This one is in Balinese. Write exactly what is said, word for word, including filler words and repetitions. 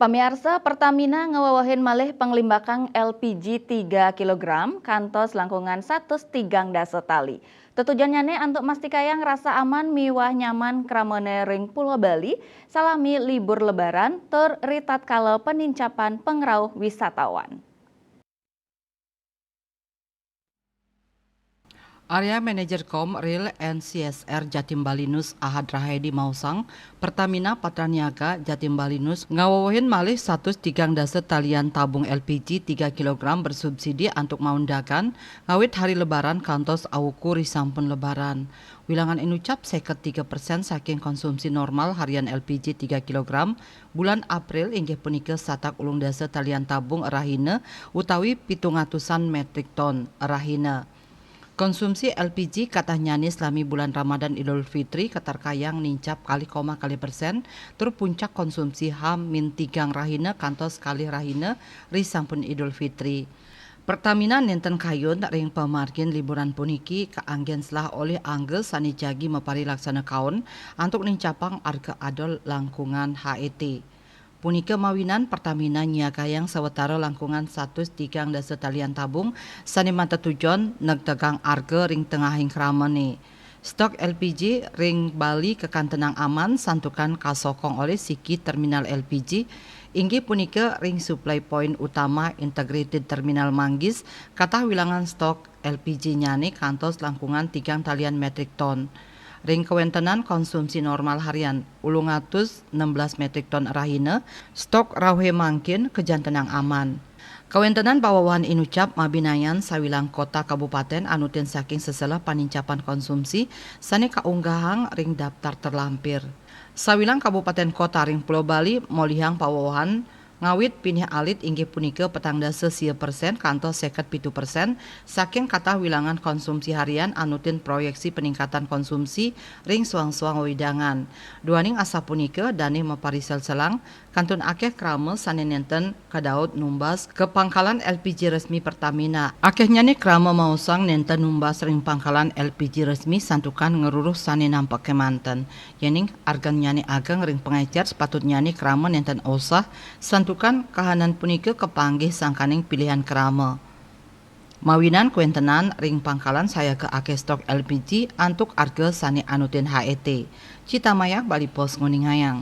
Pamiarsa, Pertamina ngawewehin malih panglimbakang L P G tiga kilogram kantos langkungan satus tigang dasa tali. Tetujonnyane antuk mastikayang rasa aman miwah nyaman kramane ring Pulo Bali salami libur Lebaran tur ritatkala panincapan pangrauh wisatawan. Area Manager Kom Real and C S R Jatim Bali News Ahad Rahayadi maosang, Pertamina Patraniaga Jatim Bali News ngawewehin malih satus tigang dasa talian tabung L P G tiga kilogram bersubsidi antuk maundakan ngawit hari Lebaran kantos awuku risampun Lebaran. Wilangan inucap seket tiga persen saking konsumsi normal harian L P G tiga kilogram bulan April inggih punika satak ulung dasa talian tabung rahina utawi pitung atusan metrik ton rahina. Konsumsi L P G katahnyane salami bulan Ramadan Idul Fitri katarkayang nincap kalih koma kalih persen, tur puncak konsumsi H min tigang rahina kantos kalih rahina risampun Idul Fitri. Pertamina nenten kayun ring pamargin liburan puniki kaanggen selah olih angga sane jagi maparilaksana kaon antuk nincapang arga adol langkungan H E T. Punika mawinan Pertamina nyiagayang sawatara langkungan satus tigang dasa talian tabung sane matetujon negtegang arga ring tengahing kramane. Stok L P G ring Bali kakantenang aman santukan kasokong olih siki terminal L P G, inggih punika ring supply point utama Integrated Terminal Manggis, katah wilangan stok L P G-nyane kantos langkungan tigang talian metrik ton. Ring kawentenan konsumsi normal harian ulung atus enam belas metrik ton rahina, stok rauhe mangkin kajantenang aman. Kawentenan pawewehan inucap mabinayan sawilang kota kabupaten anutin saking seselah panincapan konsumsi sane kaunggahang ring daptar terlampir. Sawilang kabupaten kota ring Pulo Bali molihang pawewehan ngawit pinih alit inggih punika petang dasa sia persen kantos seket pitu persen saking katah wilangan konsumsi harian anutin proyeksi peningkatan konsumsi ring suang-suang wewidangan. Duaning asapunika, dane maparisel selang, kantun akeh krama sane nenten kadaut numbas ka pangkalan L P G resmi Pertamina. Akehnyane krama maosang nenten numbas ring pangkalan L P G resmi santukan ngruruh sane nampek kemanten. Yening argannyane ageng ring pangecer, sepatutnyane krama nenten osah, santukan kahanan punika kapanggih sangkaning pilihan krama. Mawinan kawentenan ring pangkalan sayaga akeh stok L P G antuk arga sane anutin H E T. Cita Maya, Bali Post nguningayang.